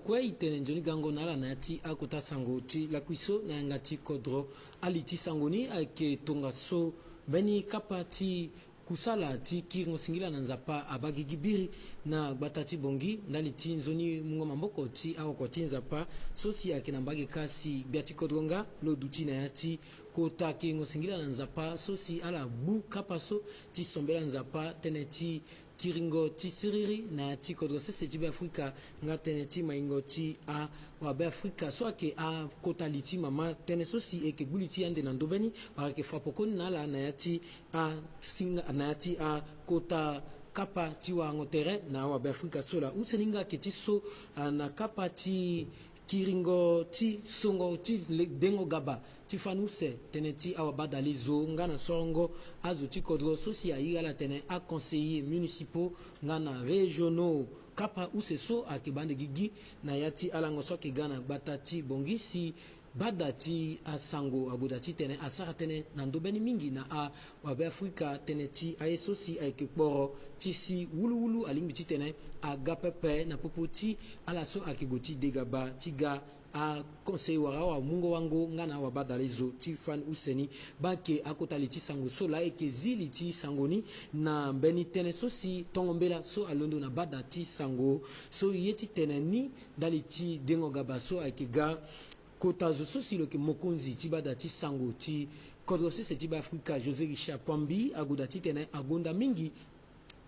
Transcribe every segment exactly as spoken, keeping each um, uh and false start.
Kue e tene nzoni gango na ala na ya ti akota sango ti lakui so na yanga ti kodro. Ali ti sango ni ayeke tongaso mbeni kapa ti kusala ti kiringo singila na Nzapa abaa gigi biri na gbata ti Bangui ndali ti nzoni mungo maboko ti awakua ti Nzapa so si ayeke na mbage kâ si gbia ti kodro nga lo duti na ya ti kota kiringo singila na Nzapa so si ala gbu kapa so ti sombela Nzapa tënë ti kiringo ti siriri na ya ti kodro sese ti Beafrika nga tënë ti maingo ti awabeafrika so ayeke akota li ti mama. Tënë so si e yeke gbu li ti e ande na ndö mbeni wala e yeke fa pekoni na ala na ya ti asinga na ya ti akota kapa ti warango tere na awabeafrika so laa. Use ni nga ayeke ti so, ah, na kapa ti kiringo ti songo ti le- dengo gaba ti fani use tënë ti awabadalezo nga na sorongo azo ti kodro so si a iri ala atene aconseillers municipaux nga na régionaux. Kapa use so ayeke baa ande gigi na ya ti alango so ayeke ga na gbata ti Bangui si bada ti asango ague daa titene asara tënë na ndö mbeni mingi na awabeafrika tënë ti aye so si ayeke kporo ti si wuluwulu alingbi titene aga pepe na popo ti ala so ayeke gue ti degaba ti ga aconseillers wala awamungo-wango nga na awabadalezo ti fani use ni. Baa ayeke akota li ti sango so laa e yeke zi li ti sango ni na mbeni tënë so si tongo mbela so alondo na bada ti sango so ye ti tene ni ndali ti dengo gaba so ayeke ga kota zo so si lo yeke mokonzi ti bada ti sango ti kodro sese ti Beafrika, José Richard Pambi, ague daa titene agonda mingi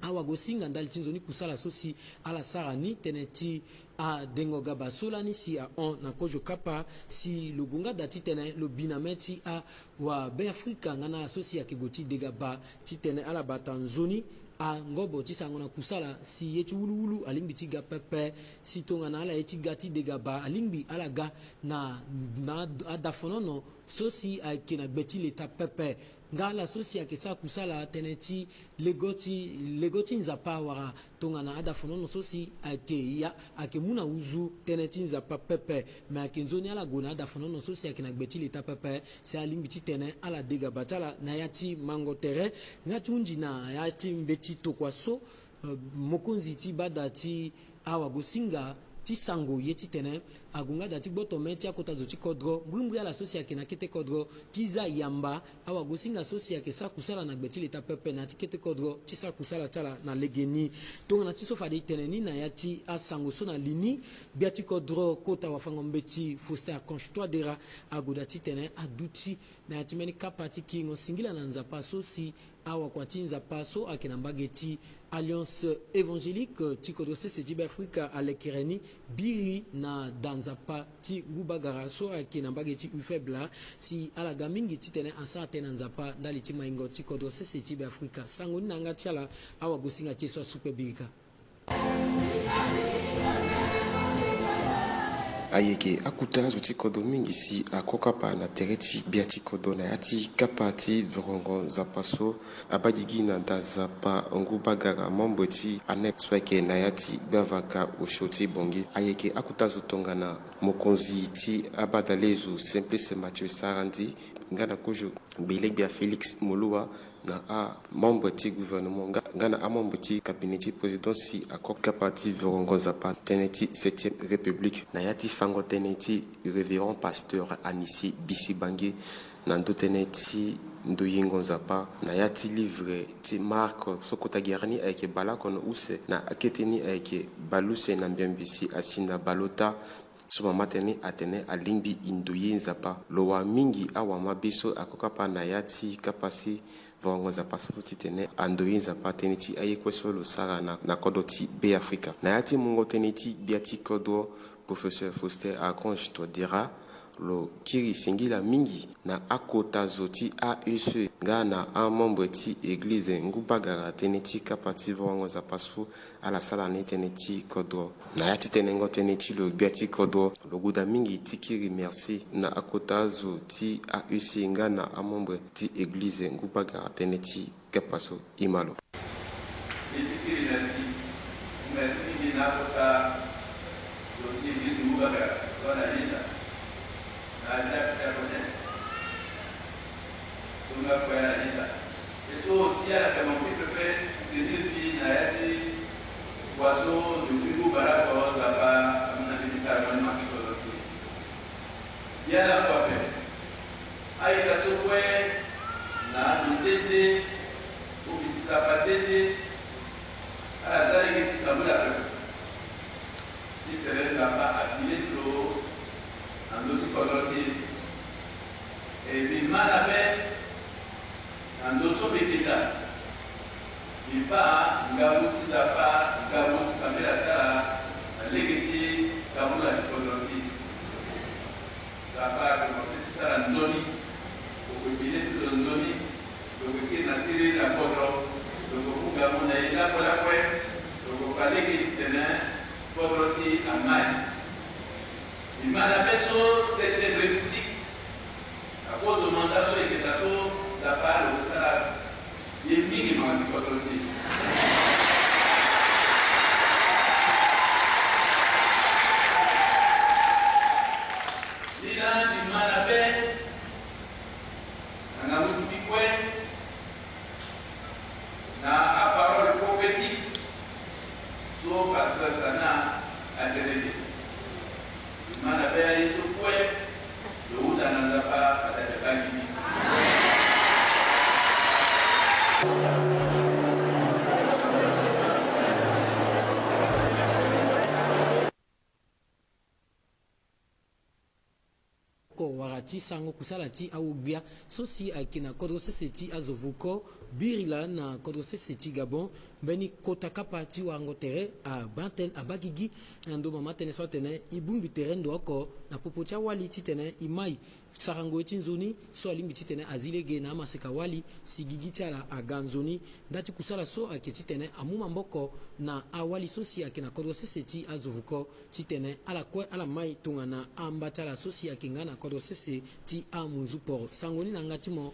awagosinga ndali ti nzoni kusala so si ala sara ni tënë ti adengo gaba so lani si ahon na kozo kapa si lo gue nga daa titene lo bi na mê ti awabeafrika nga na ala so si ayeke gue ti degaba titene ala bata nzoni angobo ti sarango na kusala si ye ti wuluwulu alingbi ti ga pepe si tongana ala ye ti ga ti degaba alingbi ala ga na na adafonono so si ayeke na gbe ti leta pepe. Nga ala so si ayeke sara kusala tënë ti lego ti lego ti Nzapa wala tongana adafonono so si ayeke ya ayeke mu na uzu tënë ti Nzapa pepe. Me ayeke nzoni ala gue na adafonono so si ayeke na gbe ti leta pepe si alingbi titene ala degaba ti ala na ya ti mango tere. Nga ti hunzi na ya ti mbeti tokua so, eh, mokonzi ti bada ti awagosinga ti sango ye titene ague nga daa ti gboto mê ti akota zo ti kodro mbrimbri ala so si ayeke na kete kodro ti za yamba awagosinga so si ayeke sara kusala na gbe ti leta pepe na ya ti kete kodro ti sara kusala ti ala na legeni. Tongana ti so fade e tene ni na ya ti asango so na li ni, gbia ti kodro kota wafango-mbeti Faustin Archange Touadéra ague daa titene aduti na ya ti mbeni kapa ti kiringo singila na Nzapa so si awakua ti Nzapa so ayeke na mbage ti Alliance Évangélique ti kodro sese ti Beafrika alekere ni biri na da Nzapa ti Ngu Bagara so ayeke na mbage ti UFEB laa si ala ga mingi titene asara tënë na Nzapa ndali ti maingo ti kodro sese ti Beafrika. Sango ni na yanga ti ala, awagosinga ti e so asu kpe biri kâ. Ayeke akota zo ti kodro mingi si ako kapa na tere ti gbia ti kodro na ya ti kapa ti vorongo Nzapa so abaa gigi na da Nzapa Ngu Bagara, membre ti ANEP so ayeke na ya ti gbavaka osio ti Bangui. Ayeke akota zo tongana mokonzi ti abadalezo Simplice Mathieu Sarandji nga na kozo gbelegbia Félix Moloua, na amembre ti gouvernement nga, nga na amembre ti cabinet ti président si ako kapa ti vorongo Nzapa tënë ti septième république na ya ti fango tënë ti révérend pasteur Anicet Bisi-Bangué na ndö tënë ti ndoyengo Nzapa na ya ti livre ti Marc so kota gere ni ayeke baleoko na use, na akete ni ayeke baleuse na mbiambi si asi na baleota. So mama tënë ni atene alingbi e ndoye Nzapa. Lo wa mingi awamabe so ako kapa na ya ti kapa si vorongo Nzapa so titene andoye Nzapa tënë ti aye kue so lo sara na, na kodro ti Beafrika. Na ya ti mungo tënë ti gbia ti kodro, professeur Faustin Archange Touadéra, lo kiri singila mingi na akota zo ti A E C nga na amembre ti eglize Ngu Bagara tënë ti kapa ti vorongo Nzapa so ala sara ni tënë ti kodro. Na ya ti tenengo tënë ti lo gbia ti kodro, lo gue daa mingi ti kiri merci na akota zo ti A E C nga na amembre ti eglize Ngu Bagara tënë ti kapa so. E ma lo. Mbi ti kiri merci. Merci mingi na akota zo ti eglize Ngu Bagara so na Leta. Na ya ti akota Gomes so mbi akue na Leta. Et so aussi ala yeke manqué pepe ti soutenir mbi na ya ti kua so depuis Ngu Bagara oko Nzapa amu na mbi ti sara Ndö ti kodro ti e. E mbi ma na be na ndö so mbi yeke daa, mbi baa ngangu ti Nzapa, ngangu ti sambela ti ala na lege ti tambula ti kodro ti e. Nzapa ayeke mo seni ti sara nzoni. Lo yeke bi le ti lo nzoni. Lo yeke kiri na siriri na kodro. Lo yeke mu ngangu na e lakue lakue. Lo yeke fa lege titene kodro ti e amai. Mbi ma na be so septième république, na kozo mandat so e yeke daa so, Nzapa lo sara ye mingi mama ti kodro ti e. Ni laa mbi ma na be na ngangu ti mbi kue na aparole prophétique so pasteur Sana atene ge. Mbi ma na be aye so kue lo huta na Nzapa, fade ayeke baa gi mbi. Oko wara ti sarango kusala ti awo-gbia so si ayeke na kodro sese ti azo vuko, biri laa na kodro sese ti Gabon. Mbeni kota kapa ti warango tere abaa tënë, abaa gigi na ndo mama tënë so atene e bongbi tere ndo oko na popo ti awali titene e mai sarango ye ti nzoni so alingbi titene azi lege na amaseka wali si gigi ti ala aga nzoni. Nda ti kusala so ayeke titene amu maboko na awali so si ayeke na kodro sese ti azo vuko titene ala kue ala mai tongana amba ti ala so si ayeke nga na kodro sese ti amunzu poro. Sango ni na yanga ti mo,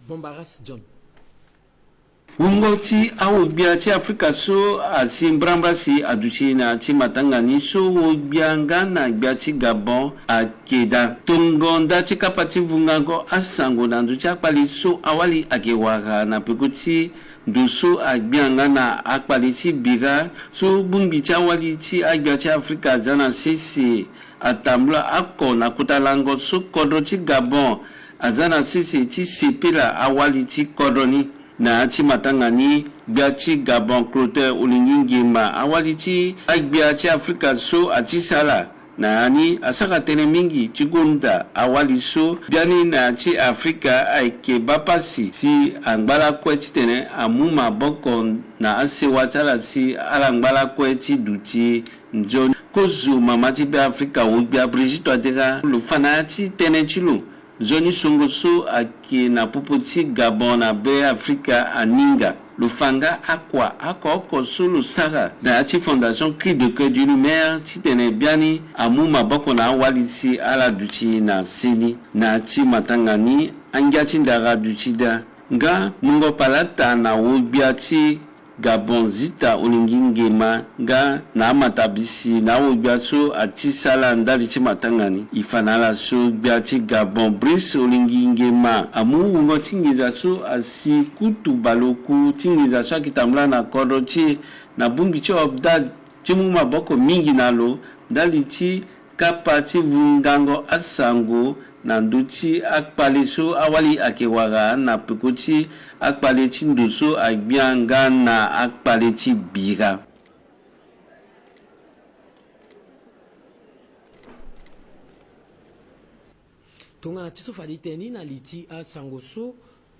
Bombaras John. Wungo ti awo-gbia ti Afrika so asi mbrambra si aduti na ya ti matanga ni so wo-gbia nga na gbia ti Gabon ayeke daa tongo nda ti kapa ti vungango asango na ndö ti akpale so awali ayeke wara na peko ti ndo so agbia nga na akpale ti bira so bongbi ti awali ti agbia ti Afrika aza na sese atambula oko na kota lango so kodro ti Gabon aza na sese ti sepela awali ti kodro ni. Na ya ti matanga ni, gbia ti Gabon Clotaire Oligui Nguema, awali ti agbia ti Afrika so ati sala na ya ni asara tënë mingi ti gonda awali so biani na ya ti Afrika ayeke baa pasi si angba lakue titene amu maboko na asewa ti ala si ala ngba lakue ti duti nzoni. Kozo mama ti Beafrika wo-gbia Brigitte Touadéra lo fa na ya ti tënë ti lo nzoni songo so ayeke na popo ti Gabon na Beafrika aninga. Lo fa nga akua oko oko so lo sara na ya ti Fondation Cri de Coeur d'une Mère titene biani amu maboko na awali si ala duti na seni. Na ya ti matanga ni angia ti ndara aduti daa nga mungo palata na wo-gbia ti Gabon Zita Oligui Nguema nga na amatabisi na awo-gbia so ati sala ndali ti matanga ni. E fa na ala so gbia ti Gabon Brice Oligui Nguema amu wungo ti nginza so asi kutu baleoku ti nginza so ayeke tambula na kodro ti e na bongbi ti OPDAD ti mu maboko mingi na lo ndali ti kapa ti vungango asango na ndö ti akpale so awali ayeke wara na peko ti akpale ti ndo so agbia nga na akpale ti bira. Tongana ti so fade e tene ni na li ti asango so,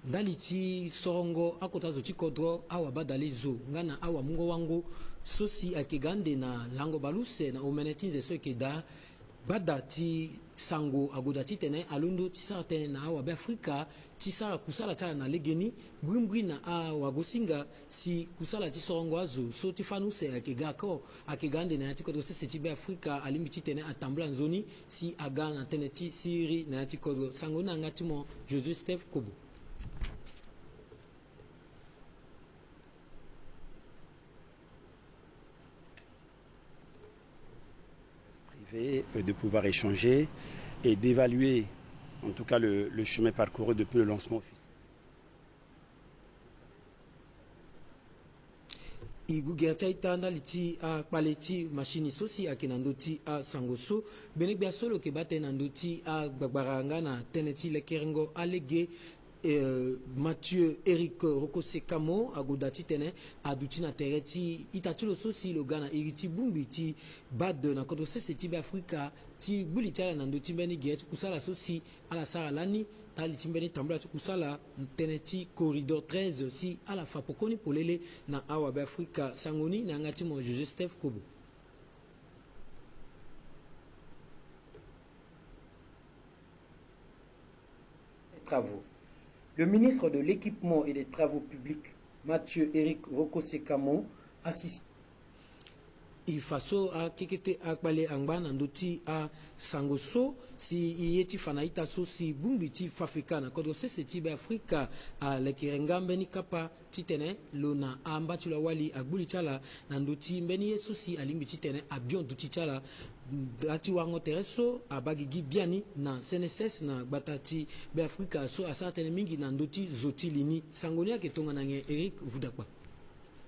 ndali ti sorongo akota zo ti kodro, awabadale zo nga na awamungo-wango so si ayeke ga ande na lango baleuse na omene ti nze so ayeke daa. Gbada ti sango ague daa titene alondo ti sara tënë na awabeafrika ti sara kusala ti ala na legeni, mbrimbri na awagosinga si kusala ti sorongo azo so ti fani use ayeke ga oko, ayeke ga ande na ya ti kodro sese ti Beafrika alingbi titene atambula nzoni si aga na tënë ti siriri na ya ti kodro. Sango ni na yanga ti mo Josué Steph Kobo. Privé, euh, de pouvoir échanger et d'évaluer, en tout cas, le, le chemin parcouru depuis le lancement officiel. E gue gere ti a-ita ndali ti akpale ti machine so si ayeke na ndö ti asango so. Gbene gbia so lo yeke baa tënë na ndö ti agbagbara nga na tënë ti lekerengo alege Eh, Mathieu Eric Rokose Kamo agoda titene aduti na tere ti ita ti lo so si lo ga na iri ti bongbi ti bad na kodro sese ti Beafrika ti gbu li ti ala na ndö ti mbeni gere ti kusala so si ala sara lani ndali ti mbeni tambula ti kusala tënë ti corridor treize si ala fa pokoni polele na awa Beafrika. Sango ni na yanga ti mo José Steph Kobo. Travaux. Le ministre de l'Équipement et des Travaux publics, Mathieu Eric Rokose Kamo, assiste. E fa so akekete akpale angba na ndö ti asango so si e ye ti fa na ita so si bongbi ti FAFECA na kodro sese ti Beafrika alekere nga mbeni kapa titene lo na amba ti lo awali agbu li ti ala na ndö ti mbeni ye so si alingbi titene abion duti ti ala. Nda ti warango tere so abaa gigi biani na C N S S na gbata ti Beafrika so asara tënë mingi na ndö ti zo ti li ni. Sango ni ayeke tongana nyen Eric Vudakpa.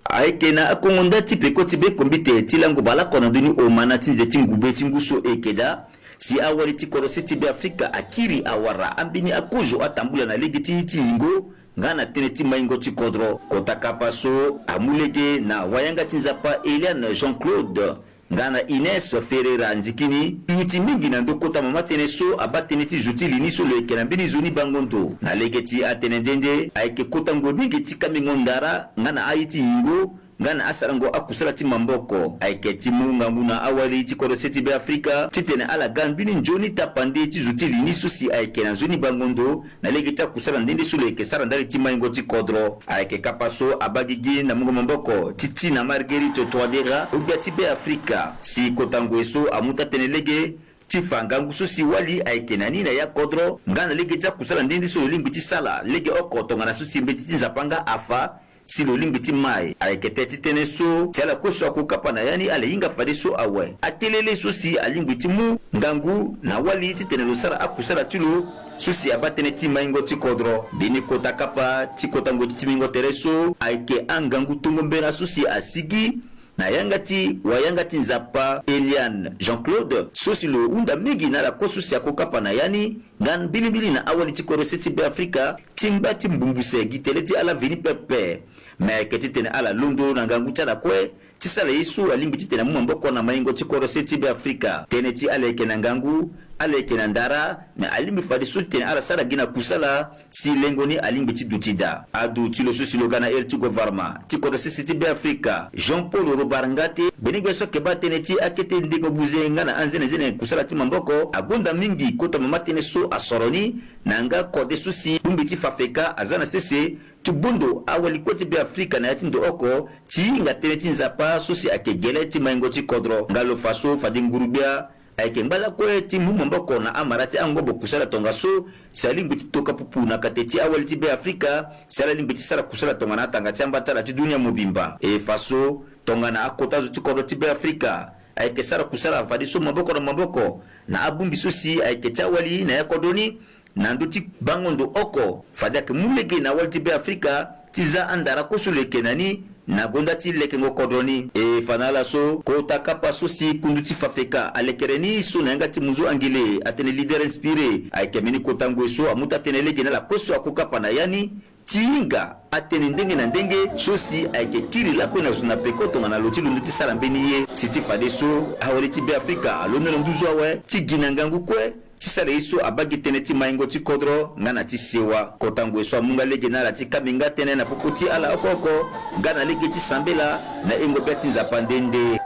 Ayeke na akongo nda ti peko ti bekombite ti lango bale oko na ndö ni omana ti nze ti ngube ti ngu so e yeke daa si awali ti kodro sese ti Beafrika akiri awara ambeni akozo atambula na lege ti, ti yingo nga na tënë ti maingo ti kodro. Kota kapa so amu lege na wayanga ti Nzapa Eliane Jean-Claude nga na Ines Ferreira Nzikini, luti mingi na ndö kota mama tënë so abaa tënë ti zo ti li ni so lo yeke na mbeni nzoni bango ndo. Na lege ti atene nde nde ayeke kota ngoi mingi ti kamengo ndara nga na aye ti yingo nga na asarango akusala ti maboko. Ayeke ti mu ngangu na awali ti kodro sese ti Beafrika titene ala ga mbeni nzoni tapande ti zo ti li ni so si ayeke na nzoni bango ndo na lege ti akusala nde nde so lo yeke sara ndali ti maingo ti kodro. Ayeke kapa so abaa gigi na mungo maboko ti Tina Marguerite Touadéra, ogbia ti Beafrika, si kota ngoi so amu taa-tënë lege ti fa ngangu so si wali ayeke na ni na ya kodro nga na lege ti akusala nde nde so lo lingbi ti sala lege oko tongana so si mbeti ti Nzapa nga afa si lo lingbi ti mai. Ayeke tënë ti tënë so si ala kue so ako kapa na ya ni ala hinga fadeso awe akelele so si alingbi ti mu ngangu na wali titene lo sara akusala ti lo so si abaa tënë ti maingo ti kodro. Mbeni kota kapa ti kota ngoi ti timbingo tere so ayeke angangu tongo mbela so si asigi na yanga ti wayanga ti Nzapa Eliane Jean-Claude so si lo hunda mingi na ala kue so si ako kapa na ya ni nga mbilimbili na awali ti kodro sese ti Beafrika ti ngba ti mbumbuse gi tele ti ala veni pepe. Me ayeke titene ala londo na ngangu ti ala kue ti sara ye so alingbi titene amu maboko na maingo ti kodro sese ti Beafrika. Tënë ti ala yeke na ngangu, ala yeke na ndara, me alingbi fadeso titene ala sara gi na kusala si lengo ni alingbi ti duti daa. Adu ti lo so si lo ga na ere ti gouvernement ti kodro sese ti Beafrika, Jean-Paul Robar Ngate, gbenegbe so ayeke baa tënë ti akete ndengo buze nga na anzenenzene kusala ti maboko, agonda mingi kota mama tënë so asoro ni na yanga kode so si bongbi ti FAFECA aza na sese ti gbondo awali kue ti Beafrika na ya ti ndo oko ti hinga tënë ti Nzapa so si ayeke gele ti maingo ti kodro. Nga lo fa so fade nguru-gbia ayeke ngba lakue ti mu maboko na amara ti angobo kusala tongaso si alingbi ti toka pupu na kate ti awali ti Beafrika si ala lingbi ti sara kusala tongana atanga ti ambatala ti dunia mobimba. E fa so tongana akota zo ti kodro ti Beafrika ayeke sara kusala fadeso maboko na maboko na abongbi so si ayeke ti awali na ya kodro ni, na ndö ti bango ndo oko fade ayeke mu lege na awali ti Beafrika ti za andara kue so lo yeke na ni na gonda ti lekengo kodro ni. E fa na ala so kota kapa so si kundu ti FAFECA alekere ni so na yanga ti munzu angele atene Leader Inspiré ayeke mbeni kota ngoi so amu taa-tënë lege na ala kue so ako kapa na ya ni ti hinga atënë ndenge na ndenge so si ayeke kiri lakue na zo na peko tongana lo ti londo ti sara mbeni ye. Si ti fadeso awali ti Beafrika alondo na nduzu awe ti gi na ngangu kue ti sara ye so abaa gi tënë ti maingo ti kodro nga na ti sewa. Kota ngoi so amu nga lege na ala ti kambi nga tënë na popo ti ala oko oko nga na lege ti sambela na hingo bia ti Nzapa nde nde.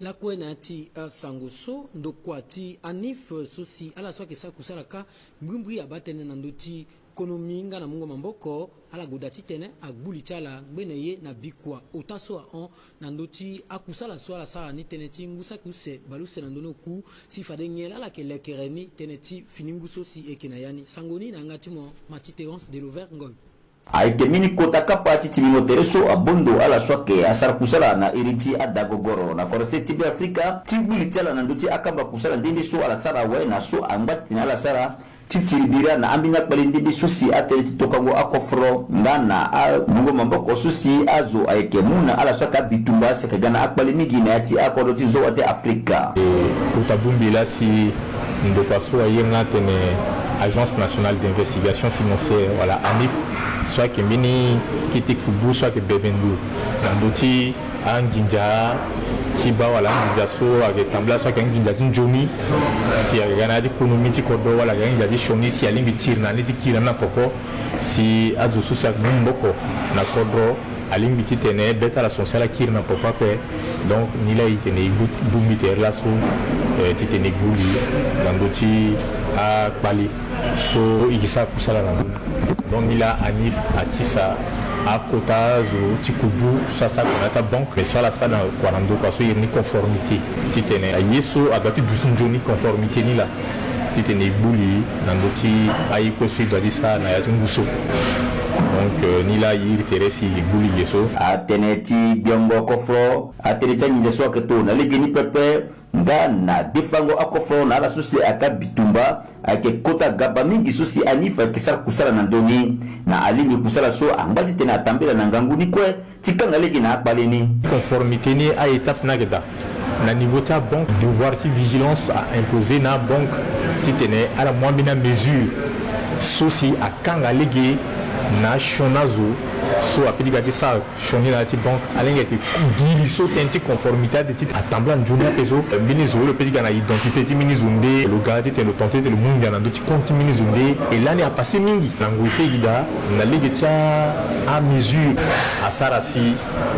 Lakue na ya ti asango so, ndokua ti ANIF so si ala so ayeke sara kusala kâ mbrimbri abaa tënë na ndö ti konomi nga na mungo maboko, ala goda titene agbu li ti ala ngbene ye na bikua ota so ahon na ndö ti akusala so ala sara ni tënë ti ngu saki use bale use na ndö ni oku, si fade nyen laa ala yeke lekere ni tënë ti fini ngu so si e yeke na ya ni. Sango ni na yanga ti mo Mathieu Térence de Lover Ngoy. Ayeke mbeni kota kapa ti timbingo tere so abâ ndo ala so ayeke asara kusala na iri ti adagogoro na kodro sese ti Beafrika ti gbu li ti ala na ndö ti akamba kusala nde nde so ala sara awe na so angba titene ala sara Ti tiri bira na ambeni akpale nde nde so si atene ti tokango akoforo nga na amungo maboko so si azo ayeke mu na ala so ayeke abitumba si ayeke ga na akpale mingi na ya ti akodro ti zowa ti Afrika. E kota bongbi laa si ndokua so aye nga atene Agence Nationale d'Investigation Financière wala ANIF so ayeke mbeni kete kubu so ayeke bebe ndo na ndö ti anginza ti baa wala anginza so ayeke tambula so ayeke anginza ti nzoni si ayeke ga na ya ti konomi ti kodro wala ayeke anginza ti sioni si alingbi tiri na ni ti kiri na ni na poko si azo so si ayeke mu maboko na kodro alingbi titene be ti ala son si ala kiri na poko ape. Donc ni laa e tene e gbu bongbi tere laso, eh, titene e gbu li na ndö ti akpale so e ke sara kusala na ndö ni. Donc ni laa ANIF atisa akota zo ti kubu so asara kua na ya ti abanke, mais so ala sara na kua na ndokua so e iri ni conformité. Titene aye so adoit ti duti nzoni conformité ni laa. Titene e gbu li na ndö ti aye kue so e doit ti sara na ya ti ngu so. Donc, euh, ni laa e iri tere si e gbu li ge so. Atënë ti gbiongo koforo, atënë ti anginza so ayeke to na legeni pepe, nga na defango akoforo na ala so si ayeke abitumba, ayeke kota gaba mingi so si ANIF ayeke sara kusala na ndö ni. Na alingbi kusala so angba titene atambela na ngangu ni kue ti kanga lege na akpale ni. Conformité ni a-étape ni ayeke daa. Na niveau ti abanke, devoir ti vigilance a imposer na abanke titene ala mu ambeni amesure so si akanga lege na asioni azo so apeut ti ga ti sara sioni na ya ti banque, alenge ayeke gi li so tënë ti conformité ade ti atambula nzoni ape so. Mbeni zo lo peut ti ga na identité ti mbeni zo nde, lo ga titene lo tente titene lo mu ngia na ndö ti compte ti mbeni zo nde. E lani apassé mingi na ngoi so e gi daa na lege ti a, amesure asara si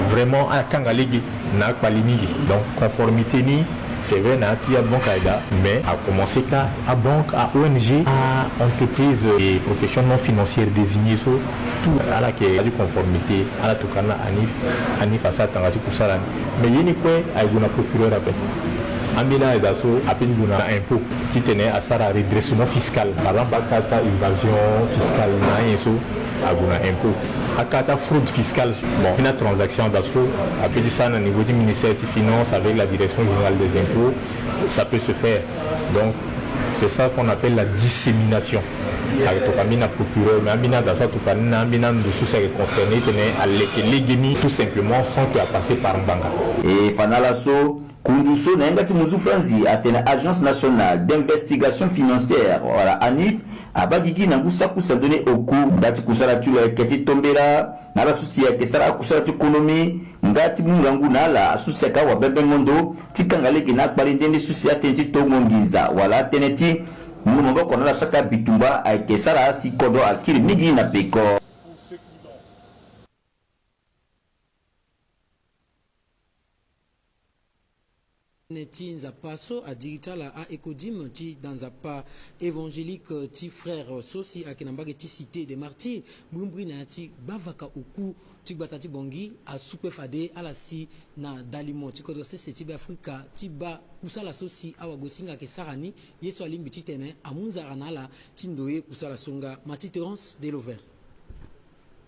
vraiment akanga lege na akpali mingi. Donc conformité ni, c'est vrai, na ya ti abanque ayeke daa, mais akomanse kâ abanque, a-O N G, a-entreprise et profession non financière désignée so, tout ala yeke na ya ti conformité, ala tokua ni na ANIF, ANIF asara tanga ti kusala ni. Mais ye ni kue ayeke gue na procureur ape. Ambeni ayeke daa so apeut ti gue na impôt titene asara redressement fiscal. Par exemple, akâ ti a-évasion fiscale na anyen so, ague na impôt. Akâ ti a-fraude fiscale, bon, ambeni atransaction daa so apeut ti sara na niveau ti ministère ti finance avec la direction générale des impôts, ça peut se faire. Donc c'est ça qu'on appelle la dissémination. Ayeke tokua ambeni na procureur, mais ambeni daa so atokua ni na ambeni ando so si ayeke concerné titene aleke legeni tout simplement sans que apasser par ngbanga. E fa na ala so, kundu so na yanga ti muzu franzi atene Agence Nationale d'Investigation Financière wala ANIF abaa gigi na ngu sara kusala ndoni oku. Nda ti kusala ti lo ayeke ti tombela na ala so si ayeke sara akusala ti konomi nga ti mu ngangu na ala so si ayeke awabembengo ndo ti kanga lege na akpali nde nde so si atënë ti tongo nginza wala atënë ti mu maboko na ala so ayeke abitumba ayeke sara si kodro akiri mingi na peko. Tënë ti Nzapa so adiri ti ala a-Ecodim ti da Nzapa évangélique ti frère so si ayeke na mbage ti Cité des Martyrs, mbrimbri na ya ti gbavaka oku ti gbata ti Bangui, asu kue fade ala si na dalimo ti kodro sese ti Beafrika ti baa kusala so si awagosinga ayeke sara ni, ye so alingbi titene amu nzara na ala ti ndoye kusala so nga. Mathieu Térence de Lover.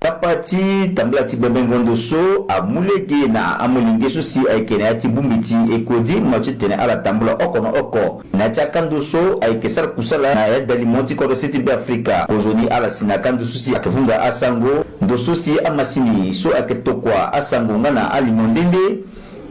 Kapa ti tambula ti bembengo ndo so amu lege na amolenge so si ayeke na ya ti bongbi ti Ecodim titene ala tambula oko na oko na ya ti akando so ayeke sara kusala na ya dalimo ti kodro sese ti Beafrika. Kozoni ala si na akando so si ayeke vunga asango, ndo so si amasini so ayeke tokua asango nga na alimo nde nde,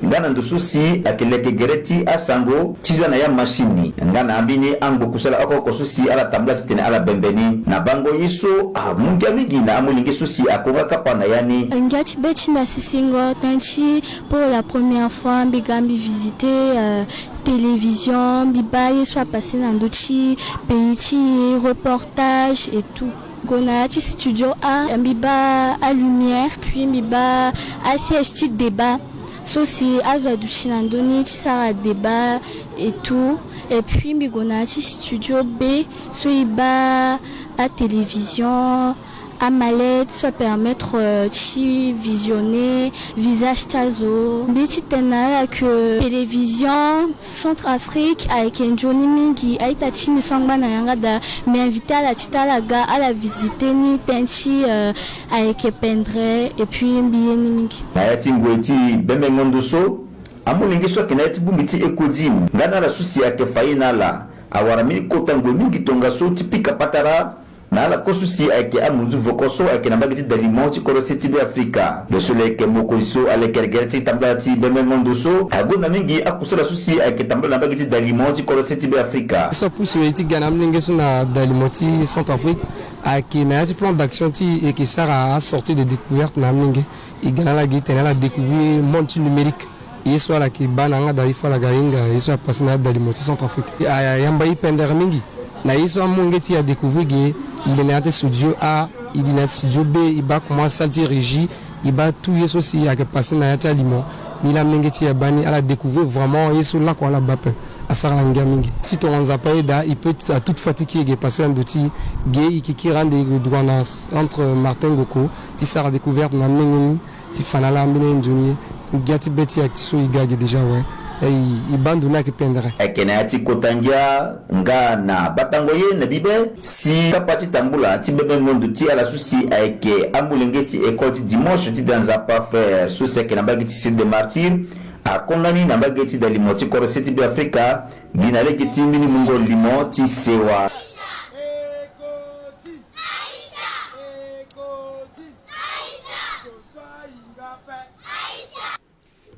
nga na ndo so si ayeke leke gere ti asango ti za na ya machine, nga na ambeni angbo kusala oko oko so si ala tambula titene ala bembe ni. Na bango ye so amu ngia mingi na amolenge so si akonga kapa na ya ni. Ngia ti be ti mbi asisingo tënë ti pour la première fois mbi ga mbi visiter, euh, télévision, mbi baa ye so apassé na ndö ti pays ti reportage et tout. Gue na ya ti studio A, mbi baa alumière, puis mbi baa asiège ti débat so si azo aduti na ndö ni ti sara débat et tout. Et puis mbi gue na ya ti studio B so e baa atélévision, amallette so apermettre, euh, ti visionner visage ti azo. Mbi ye ti tene na ala que télévision Centrafrique ayeke nzoni mingi. A-ita ti mbi so angba na yanga daa, mbi invité ala ti tene ala ga ala visiter ni tënë ti, euh, ayeke pendere, et puis mbi ye ni mingi. Na ya ti ngoi ti bembengo ndo so, amolenge so ayeke na ya ti bongbi ti Ecodim nga na ala so si ayeke fa ye na ala, Awara mbeni kota ngoi mingi tongaso ti pika patara na ala kue so si ayeke amunzu voko so ayeke na mbage ti dalimo ti kodro se ti Be Afrika. Lo so lo yeke mokonzi so alekere gere ti tambula ti bembengo ndo so agonda mingi akusala so si ayeke tambula na mbage ti dalimo ti kodro se ti Be Afrika. So apusu e ti ga na amolenge so na dalimo ti Centrafrique ayeke na ya ti plan d'action ti e yeke sara asortie de découverte na amolenge. E ga na ala gi tene ala découvrir monde ti numérique. Ye so ala yeke baa na yanga daa, il faut ala ga hinga ye so apasse na ya dalimo ti Centrafrique. Ayamba e pendere mingi na ye so amolenge ti e adécouvrir ge. E li na ya ti studio A, e li na ya ti studio B, e baa comment asalle ti régie, e baa tout ye so si ayeke passe na ya ti alimo. Ni laa amolenge ti e abaa ni ala découvrir vraiment ye so lakue ala baa ape. Asara ala ngia mingi. Si tonga Nzapa aye daa, e peut atoute fatigue ti e ge parce que na ndo ti e ge e yeke kiri ande e gue droit na centre Martin Ngoko ti sara découverte na amolenge ni. Ti fa na ala ambeni nzoni ye ngia ti be ti e ayeke ti so e ga ge déjà awe. E, e baa ndo ni ayeke pendere. Ayeke na ya ti kota ngia nga na batango ye na bibe si kapa ti tambula ti bembengo ndo ti ala so si ayeke amolenge ti école ti dimanche ti da Nzapa Frères so si ayeke na mbage ti Cité des Martyrs akongani na mbage ti dalimo ti kodro se ti Be Afrika gi na lege ti mbeni mungo limo ti sewa.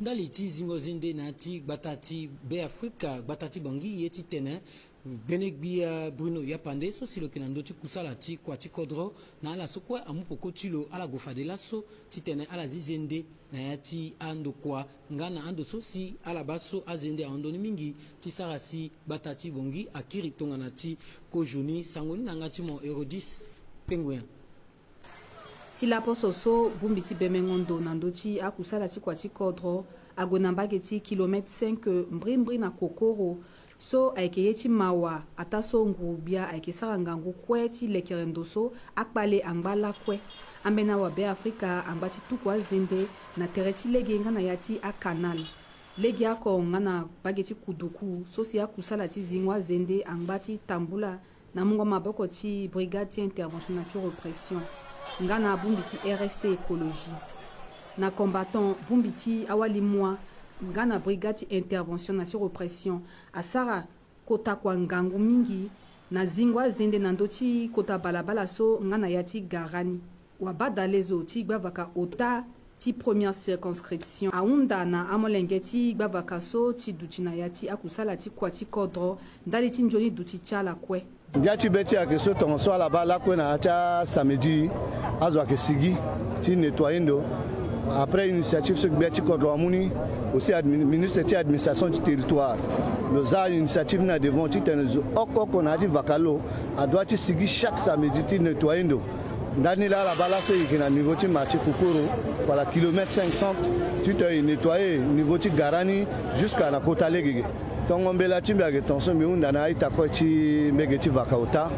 Ndali ti zingo zende na ya ti gbata ti Be Afrika, gbata ti Bangui ye ti tene gbene gbia Bruno Yapande so si lo yeke na ndö ti kusala ti kua ti kodro na ala so kue amu peko ti lo ala gue fade laso titene ala zi zende na ya ti andokua nga na ando so si ala baa so azende ahon ndoni mingi ti sara si gbata ti Bangui akiri tongana ti kozoni. Sango ni na yanga ti mo Hérodis Penguin. Ti laposo so bongbi ti bembengo ndo na ndö ti akusala ti kua ti kodro ague na mbage ti kilomètre cinq mbrimbri na kokoro so ayeke ye ti mawa ataa so nguru-gbia ayeke sara ngangu kue ti lekere ndo so akpale angba lakue. Ambeni awabe Afrika angba ti tuku azende na tere ti lege nga na ya ti akanal. Legeoko nga na mbage ti kuduku so si akusala ti zingo azende angba ti tambula na mungo maboko ti Brigade ti Intervention na ti Répression nga na bongbi ti R S T Écologie. Na combattant bongbi ti awali moi nga na Brigade ti Intervention na ti Répression asara kota kua ngangu mingi na zingo azende na ndö ti kota balabala so nga na ya ti gara ni. Wabadalezo ti gbavaka ota ti première circonscription ahunda na amolenge ti gbavaka so ti duti na ya ti akusala ti kua ti kodro ndali ti nzoni duti ti ala kue. Ngia ti be ti e ayeke so tongaso ala baa lakue na ya ti asamedi azo ayeke sigi ti nettoyer ndo. Après initiative so gbia ti kodro amu ni, aussi admi-, ministre ti administration ti territoire lo za initiative ni na devant titene zo oko oko na ya ti vaka lo adua ti sigi chaque samedi ti nettoyer ndo. Ndani laa ala baa laso e yeke na niveau ti ma ti kokoro wala kilomètre cinq cents titene e nettoyer niveau ti gara ni jusqu'à na kota lege ge. Tongo mbela ti mbi ayeke tongaso mbi hunda na a-ita kue ti mbege ti vaka ota.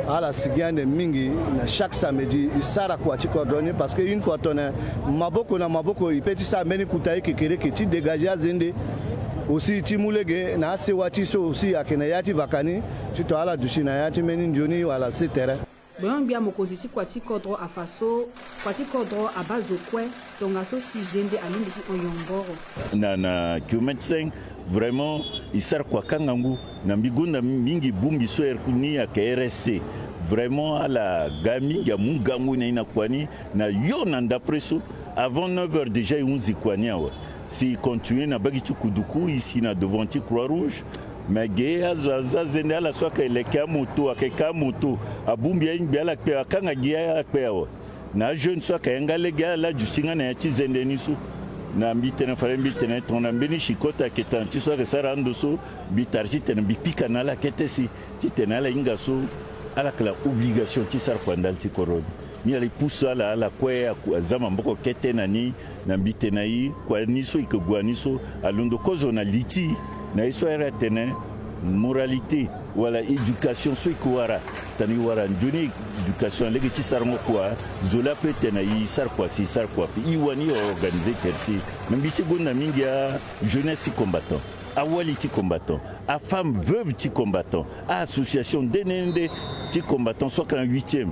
Ala sigi ande mingi na chaque samedi e sara kua ti kodro ni parce que une fois tongana maboko na maboko e peut ti sara mbeni kota ye kekereke ti dégager azende aussi ti mu lege na asewa ti e so aussi ayeke na ya ti vaka ni titene ala duti na ya ti mbeni nzoni wala se tere. Gbengo-gbia mokonzi ti kua ti kodro afa so kua ti kodro abaa zo kue tongaso si zende alingbi ti hon yongoro. Na, na kilomètre cinq, vraiment e sara kua kâ ngangu. Na mbi gonda mingi bongbi so ere ni ayeke R S C. Vraiment ala ga mingi amu ngangu na e na kua ni na yo na ndapre so. Avant neuf heures déjà e hunzi kua ni awe. Si e continue na mbage ti kuduku e si na devant ti Croix Rouge. Me ge azo aza zende ala so ayeke leke amoto ayeke ka amoto abongbi aingbi ala kpe akanga gi ala kpe awe. Na ajeune so ayeke yanga lege ala la duti nga na ya ti zende ni so. Na mbi tene fade mbi tene tongana mbeni chicot ayeke tana ti so ayeke sara ando so mbi tara titene mbi pika na ala kete si titene ala hinga so ala yeke na obligation ti sara kua ndali ti kodro ni. Ni ala e pusu ala ala kue aku aza maboko kete na ni. Na mbi tene na e kua ni so e yeke gue na ni so alondo kozo na li ti e na ye so ahiri atene moralité wala éducation so e yeke wara. Tongana e wara nzoni éducation na lege ti sarango kua zo laa ape tene na e e sara kua si e sara kua ape e wani e organiser tere ti e. Me mbi ti gonda mingi ajeunesse ti combattant, awali ti combattant, afemme veuve ti combattant, a-association nde nde nde ti combattant so ayeke na huitième.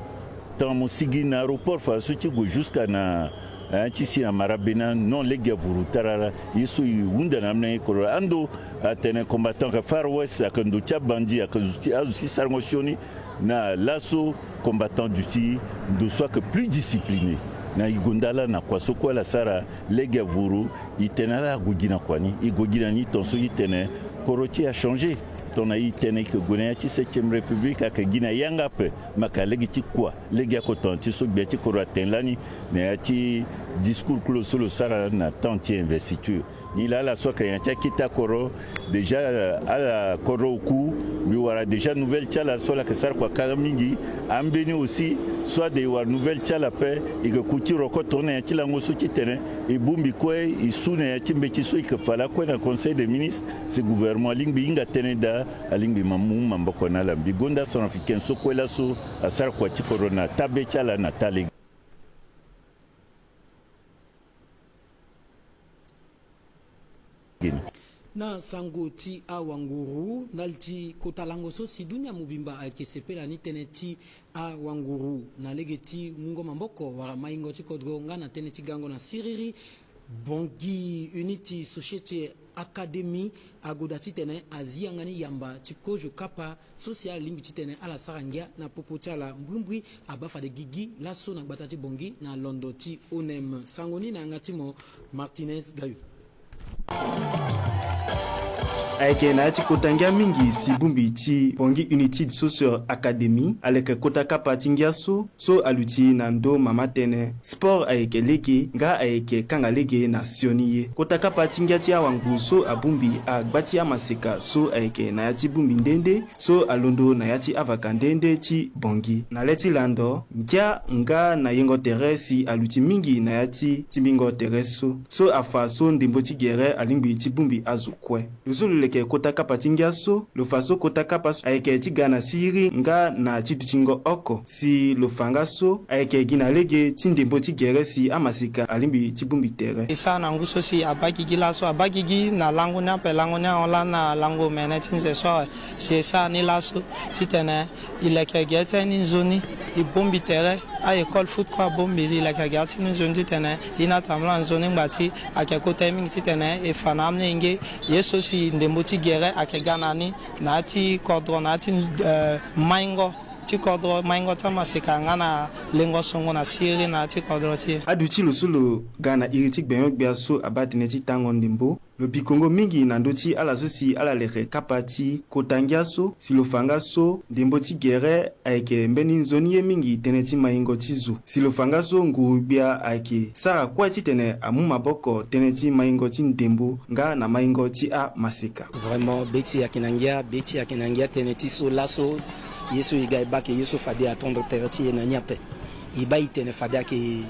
Tongana mo sigi na aéroport fa so ti gue jusqu'à na Ayan ti si na mara bena non lege avuru tarara. Ye so e hunda na amolenge kodro ando atene combattant ayeke Far West, ayeke ndo ti abandi, ayeke zo ti azo ti sarango sioni. Na laso combattant duti ndo so ayeke plus discipliné. Na e gonda ala na kua so kue ala sara lege avuru. E tene ala ague gi na kua ni, e gue gi na ni tongaso e tene kodro ti e achangé. Tongana e tene e yeke gue na ya ti septième république ayeke gi na yanga ape. Me ayeke lege ti kua lege oko tongana ti so gbia ti kodro atene lani na ya ti discours kue lo so lo sara na temps ti investiture. Nilaa ala so ayeke na ya ti akete akodro. Déjà ala kodro oku, mbi wara déjà nouvelle ti ala so ala yeke sara kua kâ mingi. Ambeni aussi so ade e wara nouvelle ti ala ape, e yeke ku ti roko tongana na ya ti lango so titene e bongbi kue e su na ya ti mbeti so e yeke fa lakue na conseil des ministres. Si gouvernement alingbi hinga tënë daa, alingbi ma mu maboko na ala. Mbi gonda centrafricain so kue laso asara kua ti kodro na taa be ti ala na taa lege. Na sango ti awanguru ndali ti kota lango so si dunia mobimba ayeke sepela ni tënë ti awanguru na lege ti mungo maboko wala maingo ti kodro nga na tënë ti gango na siriri. Bangui Unity Society Academy agoda titene azi yanga ni yamba ti kozo kapa so si ala lingbi titene ala sara ngia na popo ti ala mbrimbri. Abaa fade gigi laso na gbata ti Bangui na londo ti O N M. Sango ni na yanga ti mo Martinez Gayo. Ayeke na ya ti kota ngia mingi si bongbi ti Bangui United Social Academy aleke kota kapa ti ngia so, so aluti na ndö mama tënë. Sport ayeke lege nga ayeke kanga lege na sioni ye. Kota kapa ti ngia ti awanguru so abongbi agba ti amaseka so ayeke na ya ti bongbi nde nde so alondo na ya ti avaka nde nde ti Bangui. Na le ti lando, ngia nga na yengo tere si aluti mingi na ya ti timbingo tere so, so afa so ndembo ti gere alingbi ti bongbi azo kue. Lo so lo leke kota kapa ti ngia so, lo fa so kota kapa so ayeke ti ga na siriri nga na ti dutingo oko, si lo fa nga so ayeke gi na lege ti ndembo ti gere si amaseka alingbi ti bongbi tere. E sara na ngu so si abaa gigi laso, abaa gigi na lango ni ape, lango ni ahon lani na lango mene ti nze so awe. Si e sara ni laso titene e leke gere ti aye ni nzoni, e bongbi tere. A-école foot kue abongbi li, e leke gere ti ni nzoni titene e na tambula nzoni ngba ti ayeke kota ye mingi titene e fa na amolenge ye so si ndembo ti gere ayeke ga na ni na ya ti kodro, na ya ti, eh, maingo ti kodro, maingo ti amaseka nga na lengo songo na siriri na ya ti kodro ti e. Aduti lo so lo ga na iri ti gbenyo-gbia so abaa tënë ti tango ndembo. Lo bikongo mingi na ndö ti ala so si ala leke kapa ti kota ngia so, si lo fa nga so ndembo ti gere ayeke mbeni nzoni ye mingi tënë ti maingo ti zo. Si lo fa nga so nguru-gbia ayeke sara kue titene amu maboko tënë ti maingo ti ndembo nga na maingo ti amaseka. Vraiment be ti e ayeke na ngia, be ti e ayeke na ngia tënë ti so laso ye so e ga e baa ayeke ye so fade e attendre tere ti e na ni ape. E baa e tene fade ayeke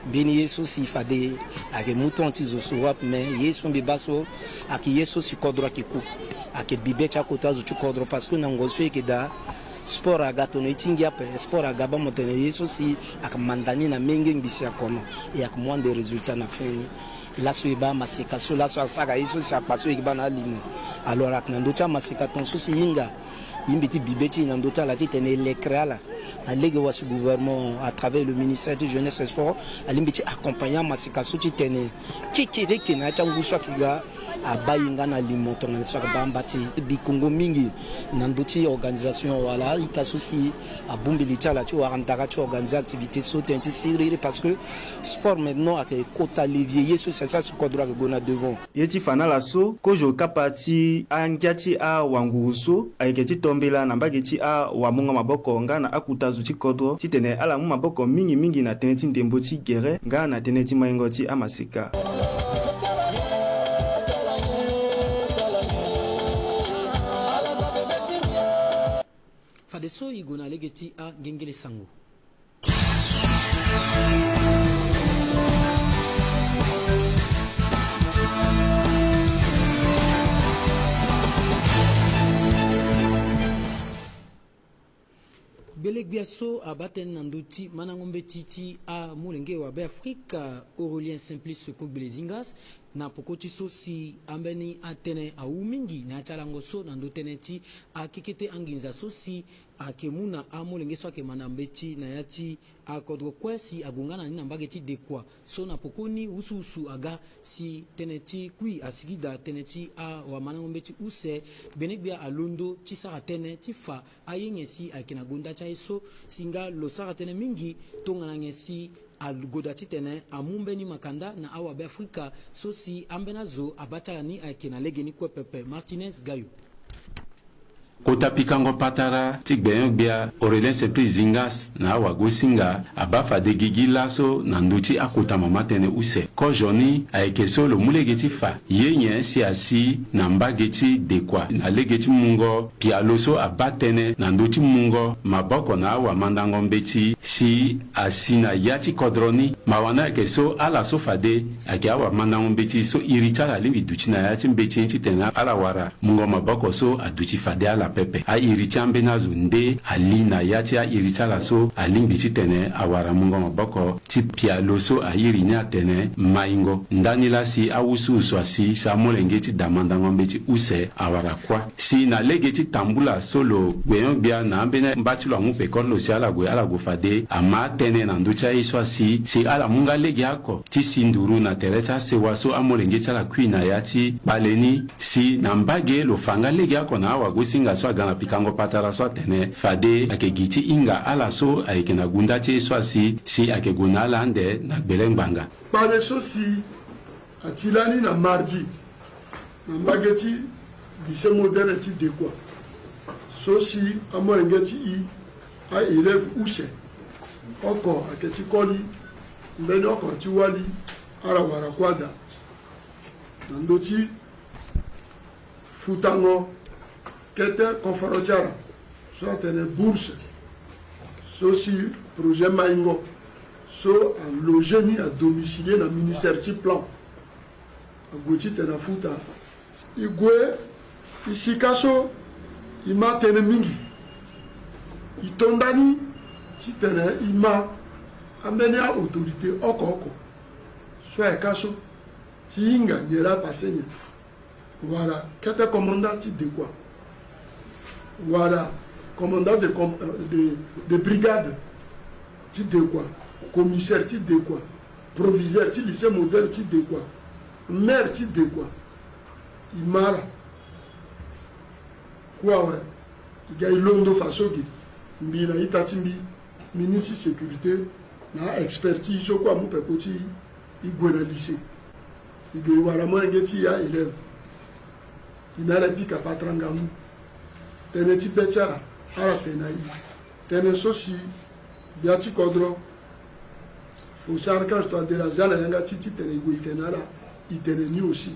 mbeni ye so si fade ayeke mu temps ti zo so wapi, me ye so mbi baa so ayeke ye so si kodro ayeke ku, ayeke bibe ti akota zo ti kodro, parce que na ngoi so e yeke daa, sport aga tono ye ti ngia ape, sport aga baa mo tene ye so si ayeke manda ni na menge ngbisi akono, e ayeke mu ande résultat na fin ni. Laso e baa amaseka so laso asara ye so si akpa so e yeke baa na alimo. Alors ayeke na ndö ti amaseka ton so si e hinga, e mbi ti bibe ti e na ndö ti ala titene e lekere ala. Na lege wa si gouvernement à travers le ministère ti jeunesse et sport alingbi ti accompagner amaseka so titene kekereke na ya ti angu so ayeke ga abaa e nga na limo tongana so ayeke baa amba ti e. Bikongo mingi na ndö ti organisation wala a-ita so si abongbi li ti ala ti wara ndara ti organiser activité so tënë ti siriri, parce que sport maintenant ayeke kota levier ye so si asara si kodro ayeke gue na devant. Ye ti fa na ala so, kozo kapa ti angia ti awanguru so ayeke ti to mbela na mbage ti awamungo maboko nga na akuta zo ti kodro titene ala mu maboko mingi mingi na tënë ti ndembo ti gere nga na tënë ti maingo ti amaseka. Fadeso e gue na lege ti angengele sango. Gbele-gbia so abaa tënë na ndö ti mandango mbeti ti amolenge wa Beafrika, Aurélien Simplice Kogbele Zingas, Na poko ti so si ambeni atënë awu mingi na ya ti alango so na ndö tënë ti akekete anginza so si ayeke mu na amolenge so ayeke manda mbeti na ya ti akodro kue si ague nga na ni na mbage ti dekua. So na pokoni wusuwusu aga si tënë ti kui asigi daa tënë ti awamandango mbeti use, gbenegbia alondo ti sara tënë ti fa aye nyen si ayeke na gonda ti aye so si nga lo sara tënë mingi tongana nyen si agoda titene amu mbeni makanda na awabe Afrika so si ambeni azo abaa ti ala ni ayeke na legeni kue pepe. Martinez Gayo. Kota pikango patara ti gbenyo-gbia Aurélien Simplice Zingas na awagosinga abaa fade gigi laso na ndö ti akota mama tënë use. Kozo ni ayeke so lo mu lege ti fa ye nyen si asi na mbage ti dekua na lege ti mungo pialo so abaa tënë na ndö ti mungo maboko na awamandango mbeti si asi na ya ti kodro ni. Mawa ni ayeke so ala so fade ayeke awamandango mbeti so iri ti ala alingbi duti na ya ti mbeti ni titene ala wara mungo maboko so aduti fade ala pepe. Airi ti ambeni azo nde ali na ya ti airi ti ala so alingbi titene awara mungo maboko ti pialo so airi ni atene maingo. Ndani laa si awusuwusu asi si amolenge ti damandango mbeti use awara kuâ. Si na lege ti tambula so lo gbenyo-gbia na ambeni mba ti lo amu peko ti lo si ala gue, ala gue fade ama atënë na ndö ti aye so asi si ala mu nga legeoko ti si nduru na tere ti asewa so amolenge ti ala kui na ya ti kpale ni. Si na mbage lo fa nga legeoko na awagosinga so aga na pikango patara so atene fade ayeke gi ti hinga ala so ayeke na gunda ti ye so asi si ayeke gue na ala ande na gbele ngbanga. Kpale so si ati lani na mardi na mbage ti lycée moderne ti dekua so si amolenge ti e aélève use oko ayeke ti koli mbeni oko ti wali ala wara kuâ daa na ndö ti futango kete koforo ti ala so atene bourse so si projet Maingo so aloger ni adomicilier na ministère ti plan ague titene afuta. E gue e sika so e ma tënë mingi. E to ndani titene e ma ambeni autorité oko oko so ayeke ka so ti hinga nyen laa pase nyen. Wala kete commandant ti dekua, wala commandant de, com, euh, de, de brigade ti dekua, commissaire ti dekua, proviseur ti lycée moderne ti dekua, maire ti dekua. E ma ala kue awe. E ga e londo faso ge mbi na ita ti mbi, ministre ti sécurité na aexpert ti e so kue amu peko ti e, e gue na lycée. E gue e wara molenge ti e aélève. E na ala e pika patara ngangu. Tënë ti be ti ala ala tene na e. Tënë so si gbia ti kodro Faustin Archange Touadéra aza na yanga ti e titene e gue e tene na ala. E tene ni aussi.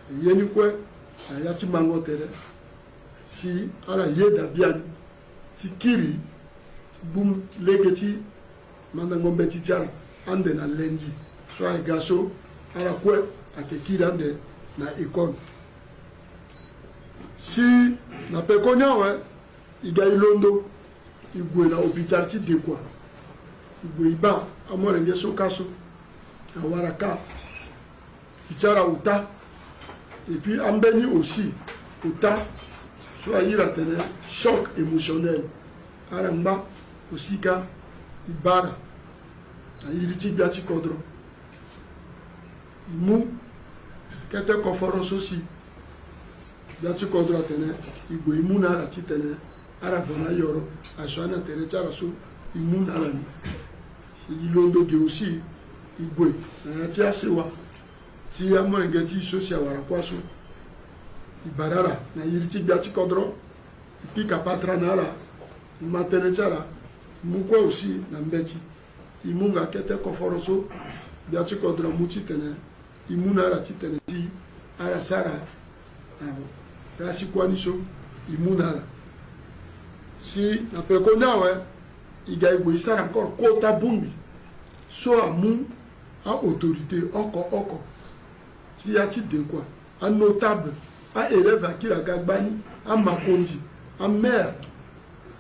E ye ni kue na ya ti mango tere si ala yeda biani ti kiri ti gbu lege ti mandango mbeti ti ala ande na lundi so aye ga so ala kue ayeke kiri ande na école. Si na pekoni awe e ga e londo e gue na hôpital ti dekua. E gue e baa amolenge so ka so awara ka. E ti ala ota. Et puis ambeni aussi ota so a iri atene choc émotionnel. Ala ngba aussi ka e bara na iri ti gbia ti kodro. E mu kete koforo so si gbia ti kodro atene e gue e mu na ala titene ala va na ayoro aye so ani na tere ti ala so e mu na ala ni. Si e londo ge aussi e gue na ya ti asewa ti amolenge ti e so si awara kuâ so. E bara ala na iri ti gbia ti kodro. E pika patara na ala. E ma tënë ti ala. E mu kue aussi na mbeti. E mu nga kete koforo so gbia ti kodro amu titene e mu na ala titene si ala sara na rasi kuâ ni so e mu na ala. Si na pekoni awe e ga e gue e sara encore kota bongbi so amu a-autorité oko oko ti ya ti dekua, anotable, aélève akiri aga gbani, amakonzi, amaire,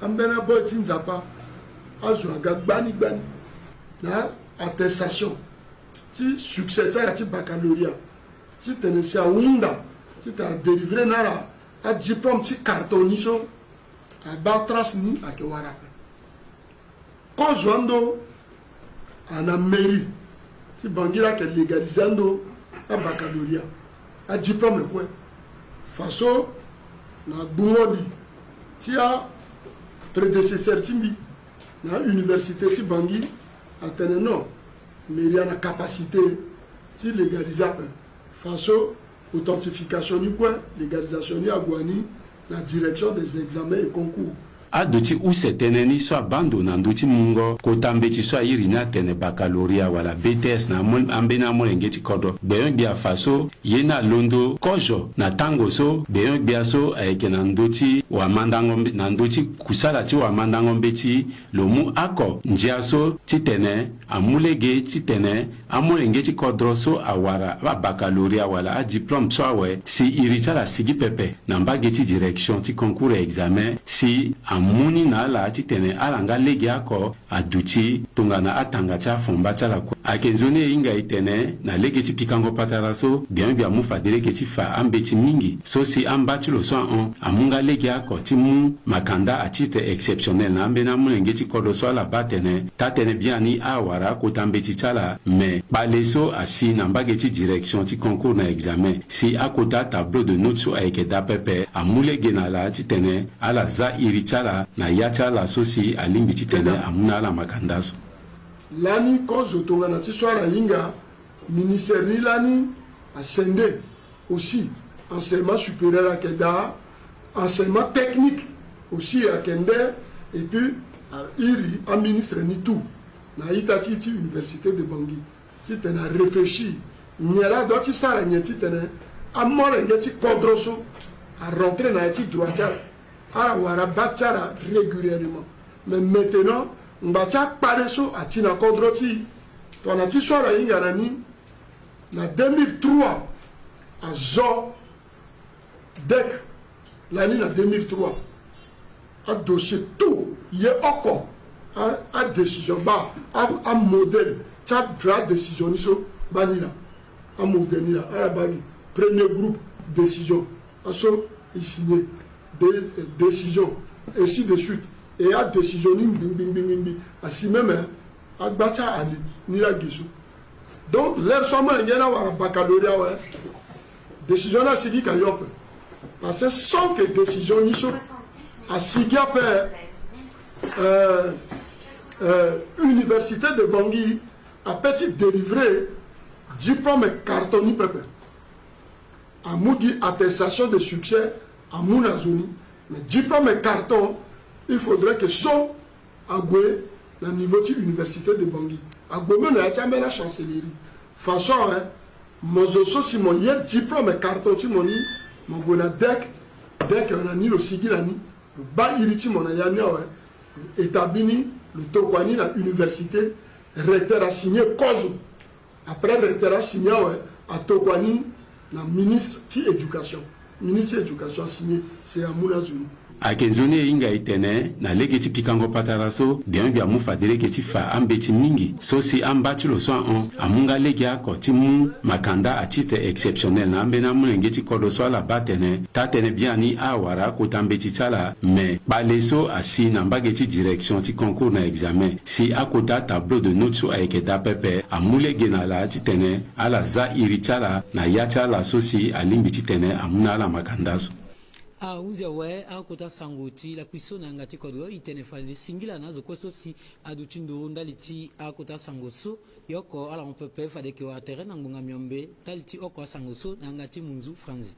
ambeni aboy ti Nzapa, azo aga gbani gbani na attestation ti succès ti ala ti baccalauréat, titene si ahunda titene adélivrer na ala adiplôme ti carton ni so, abaa trace ni ayeke wara ape. Kozo ando ana mairie ti Bangui laa ayeke légaliser ando abaccalauréat, adiplôme kue. Faso na gbungo li ti aprédécesseur ti mbi na université ti Bangui atene non, mairie ana capacité ti légaliser ape. Faso authentification ni kue, légalisation ni ague ni na direction des examens et concours. Aduti use tënë ni so abaa ndo na ndö ti mungo kota mbeti so airi ni atene baccalauréat wala B T S na amo-, ambeni amolenge ti kodro. Gbenyo-gbia Faso ye ni alondo kozo na tango so gbenyo-gbia so ayeke na ndö ti wamandango mbe-, na ndö ti kusala ti wamandango mbeti lo mu oko ndia so titene amu lege titene amolenge ti kodro so awara abaccalauréat wala adiplôme so awe si iri ti ala asigi pepe na mbage ti direction ti concours ya examen si amu ni na ala titene ala nga lege oko aduti tongana atanga ti afomba ti ala kue. Ayeke nzoni e hinga e tene na lege ti pikango patara so gbenyo-gbia amu fade lege ti fa ambeti mingi so si amba ti lo so ahon amu nga lege oko ti mu makanda à titre exceptionnel na ambeni amolenge ti kodro so ala baa atene taa-tënë biani awara akota mbeti ti ala, me kpale so asi na mbage ti direction ti concours na examen si akota tableau de note so ayeke daa pepe amu lege na ala titene ala za iri ti ala na ya ti ala so si alingbi titene amu na ala makanda so. Lani kozo tongana ti so ala hinga, ministère ni lani asende aussi, enseignement supérieur ayeke daa, enseignement technique aussi ayeke nde, et puis airi aministre ni tout na a-ita ti, ti université de Bangui titene aréfléchir nyen laa adua ti sara nyen titene amolenge ti kodro so arentre na ya ti droit ti ala, ala wara bac ti ala régulièrement. Mais maintenant ngba ti akpale so ati na kodro ti e. Tongana ti so ala hinga na ni, na deux mille trois azo DEC lani na deux mille trois. Adossier tout ye oko. A, adécision baa, a, amodèle ti avrai adécision ni so baa ni laa. Amodèle ni laa ala baa ni premier groupe décision. Aso e signé dé-, décision, ainsi de suite. Et adécision ni ngbi ngbi ngbi ngbi asi même, eh, agba ti aali ni laa ge so. Donc l'heure so amolenge ni awara baccalauréat awe, décision ni asigi ka yo ape. Parce que sans que décision ni so asigi ape, euh, euh, université de Bangui apeut ti délivrer diplôme carton ni pepe. Amu gi attestation de succès, amu na zo ni. Mais diplôme carton, il faudrait que so ague na niveau ti université de Bangui, ague même na ya ti ambeni achancellerie. Façon, hein, mo zo so si mo ye diplôme carton ti mo ni, mo gue na DEC, DEC na ni lo sigi na ni, lo baa iri ti mo na ya ni awe, lo établi ni, lo tokua ni na université, recteur asigné kozo. Après recteur asigné awe, atokua ni na ministre ti éducation. Ministre ti éducation asigné, c'est amu na zo ni. Ayeke nzoni e hinga e tene na lege ti pikango patara so, gbenyo-gbia amu fade lege ti fa ambeti mingi so si amba ti lo so ahon amu nga lege oko ti mu makanda à titre exceptionnel na ambeni amolenge ti kodro so ala baa atene taa-tënë biani awara akota mbeti ti ala, me kpale so asi na mbage ti direction ti concours na examen si akota tableau de note so ayeke daa pepe amu lege na ala titene ala za iri ti ala na ya ti ala so si alingbi titene amu na ala makanda so. Ahunzi awe akota sango ti lakui so na yanga ti kodro, e tene fade singila na azo kue so si aduti nduru ndali ti akota sango so. Ye oko ala hon pepe fade e yeke wara tere na ngbonga miombe ndali ti oko asango so na yanga ti munzu franzi.